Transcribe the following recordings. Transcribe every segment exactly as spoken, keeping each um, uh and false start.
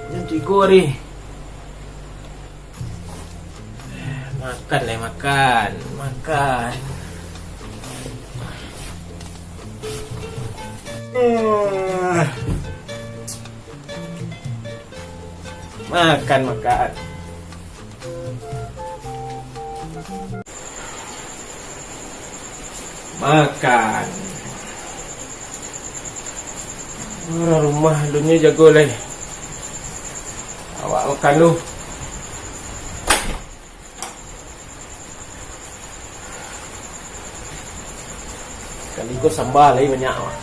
Jam tigo hari. Makan lai, makan. Makan. Hmm. Makan, makan. Makan. Urang rumah alun nyo jago lai. Awak makan lu. Kali ko samba lai banyak, wak.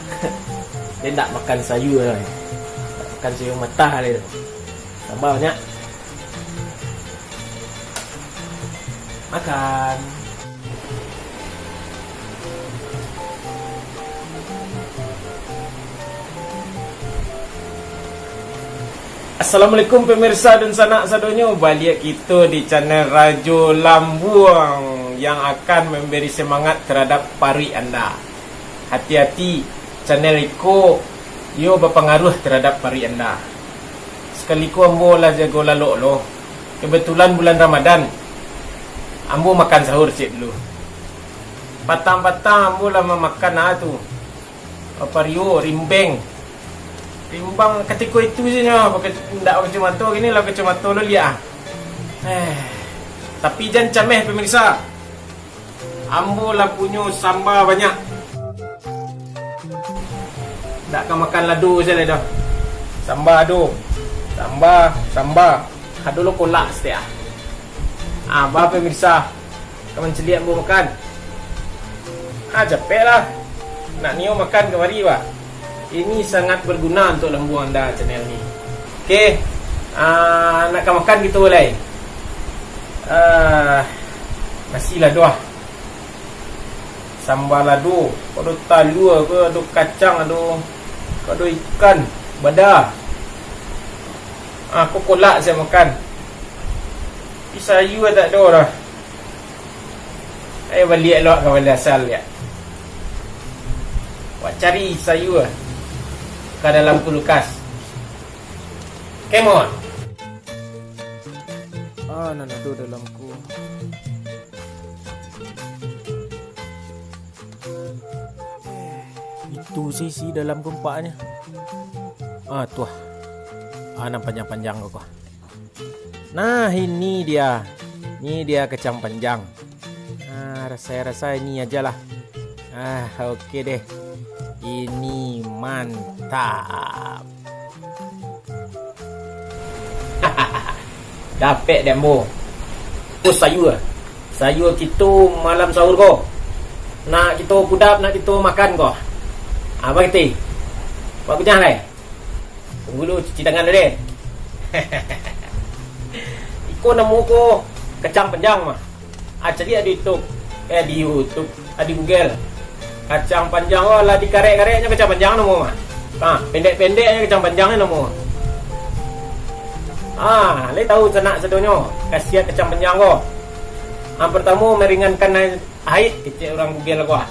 Den ndak makan sayua lai. Ndak makan sayua matah lai tu. Samba banyak. Makan. Assalamualaikum pemirsa dunsanak sadonyo, baliak kito di channel Rajo Lambuang yang akan memberi semangat terhadap paruik anda. Hati-hati, channel iko iyo bapangaruah terhadap paruik anda. Sakali ko ambo lah jago lalok lo, kebetulan bulan Ramadan, ambo makan sahur ciek dulu. Patang-patang ambo lah mamakan ah tu, papario, rimbeng. Rimbang katiko itu se nyo, pakai, ndak pakai kacamato, kini lah pakai kacamato lo liak ah. Eh, tapi jan cameh pemirsa. Ambo lah punyo samba banyak. Ndak ka makan lado se lai doh. Samba ado. Samba, samba. Ado lo kolak saketek ah. Ah, ba pemirsa. Ka mancaliak ambo makan. Ah, capeklah. Nak nio makan kamari, bah. Ini sangat berguna untuk lambung anda channel ni. Oke. Ah, nak ka makan kito lai. Ah, nasi lah doh. Samba lado, ko ado talua, ko ado kacang, ado, ko ado ikan bada. Ah, ko kolak siap makan. Tapi sayua tak ado doh. Ayo baliak lo ka balai asal liak. Wak cari sayua ka dalam kulkas. Come on. Ah, nan ado dalam ku. Itu sih, isi dalam ko ampaknyo. Ah, tuah. Ah, nan panjang-panjang ko, ko. Nah, ini dia. Ini dia kacang panjang. Ah, rasai-rasai ini aja lah. Ah, oke deh. Ini mantap. Dapek dek ambo. Ko sayua. Sayua kito malam sahur ko. Nak kito kudap, nak kito makan ko. Apo kito? Buek kunyah lai. Tunggu dulu, cuci tangan dulu deh. Iko namo ko kacang panjang mah. Ah, caliak di YouTube. Eh, di YouTube. Ah, di Google. Kacang panjang, oh, lah dikarek-kareknyo kacang panjang namo mah. Ah, pendek-pendeknyo kacang panjang namo. Ah, lai tahu sanak sadonyo khasiat kacang panjang ko. Ah, pertamo, meringankan haid, kecek urang Google ko ah.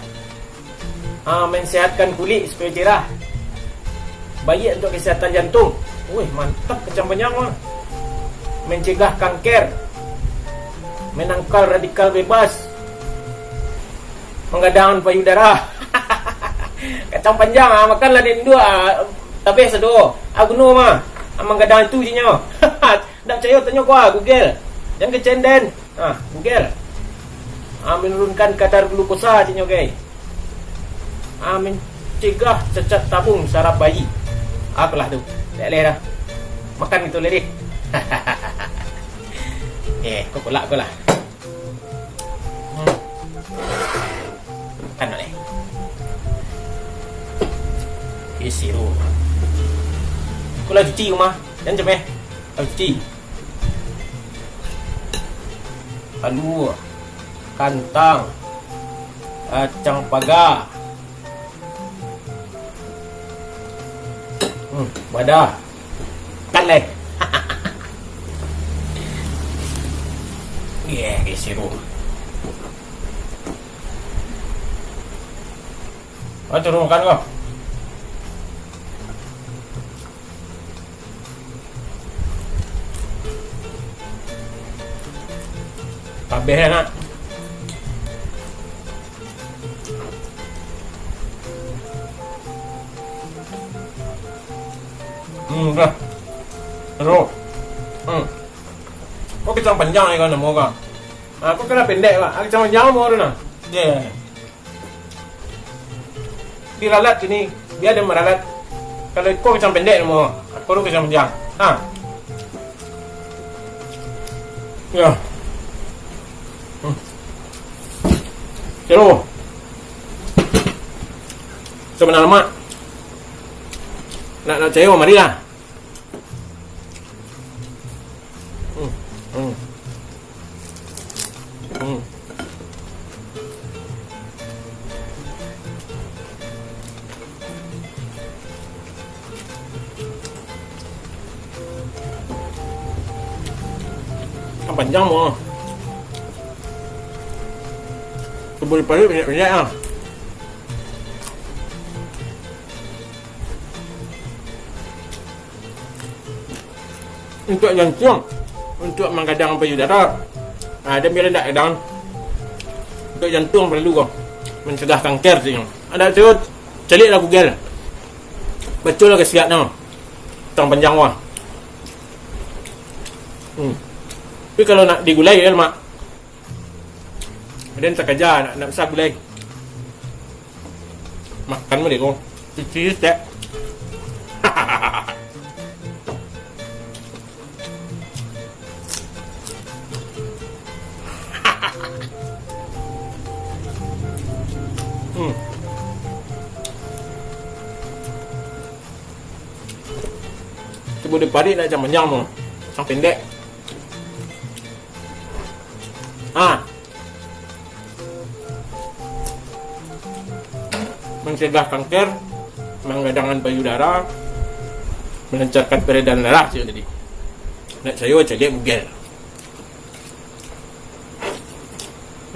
Ah, mensehatkan kulit supaya cerah. Baik untuk kesehatan jantung. Wih, mantap kacang panjang mah. Mencegah kanker. Menangkal radikal bebas. Manggadang payudara. Kacang panjang, ah, makanlah dek induak, ah, tabeh sado. Ah, guno mah. Ah, manggadang itu jinyo. Ndak picayo, tanyo ko ah, Google. Jan kecenden. Ah, Google. Ah, menurunkan kadar glukosa, cinyo, gai. Ah, mencegah cacat tabung saraf bayi. Apalah tu. Leleh dah. Makan gitu, leleh. Eh, kau kolak kau lah. Kan boleh. Isi tu. Kau lah cuci rumah. Jangan cemeh. Lah cuci. Aduh. Kantang. Kacang paga. Hmm, wadah. Kan leh. Iya, isi tu. Ah, turun makan kau. Tabeh nak. Hmm, dah. Terus. Hmm. Kau kacang panjang ni kau namo kau. Aku kena pendek, Pak. Kacang panjang mau tu nah. Yeah. Diralat sini, biar dia maralat. Kalau iko kacang pendek namo, aku tu kacang panjang. Ha. Ya. Hmm. Cero. Sebenarnya mak. Nak, nak cero, marilah. Hmm. Hmm. Hmm. Kan panjang mo. Tubun paruik banyak-banyak ah. Untuk jantung, untuk manggadang payudara. Ah, dan biar indak gadang. Untuk jantung paralu ko. Mancegah kanker tu. Ada tu, caliaklah Google. Bacolah khasiatnyo. Tang panjang wah. Hmm. Tapi kalau nak digulai ya, lemak. Ada yang terkejar, nak, nak besar gulai. Makan boleh ko. Cuci, tak? Hmm. Cubo diparik nak macam panjang tu. Yang pendek. Ah. Mencegah kanker, menggadangkan payudara, melancarkan peredaran darah, cik tadi. Nak sayo caliak Google.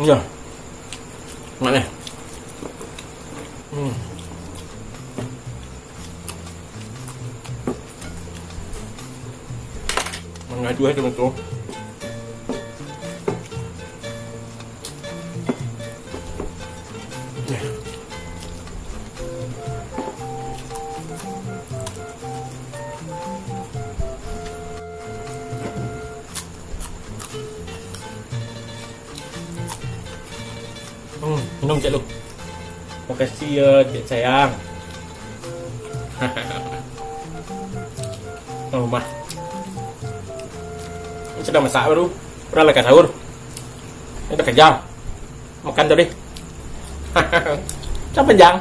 Ya. Mana? Hmm. Mangadu aja tu. Hmm, minum, Cik Lu. Makasih ya, Cik sayang. Oh, mah. Ini sudah masak baru. Udah lah sahur. Ini udah kerja. Makan tadi. Macam panjang.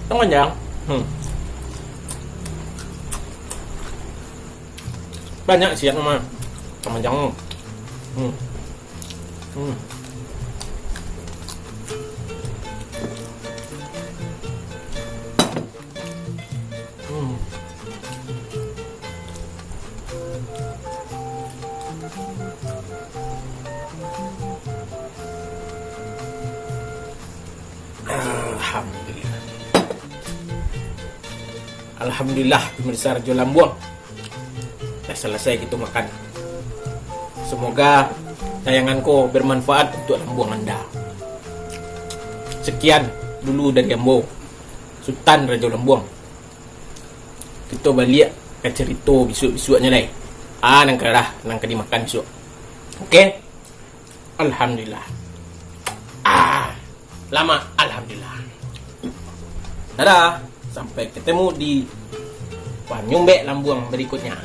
Macam panjang. Hmm. Banyak siap mah. Macam panjang. Hmm. Hmm. Hmm. Alhamdulillah. Alhamdulillah, pemirsa Rajo Lambuang. Dah selesai kita makan. Semoga tayangan ko bermanfaat untuk Lambuang anda. Sekian dulu dari ambo, Sutan Rajo Lambuang. Kita baliak ka cerita bisuak-bisuaknya lai. Ah, nang ka lah, nang ka dimakan bisuak. Oke? Alhamdulillah. Ah, lama, alhamdulillah. Dadah, sampai ketemu di Panyumbek Lambuang berikutnya.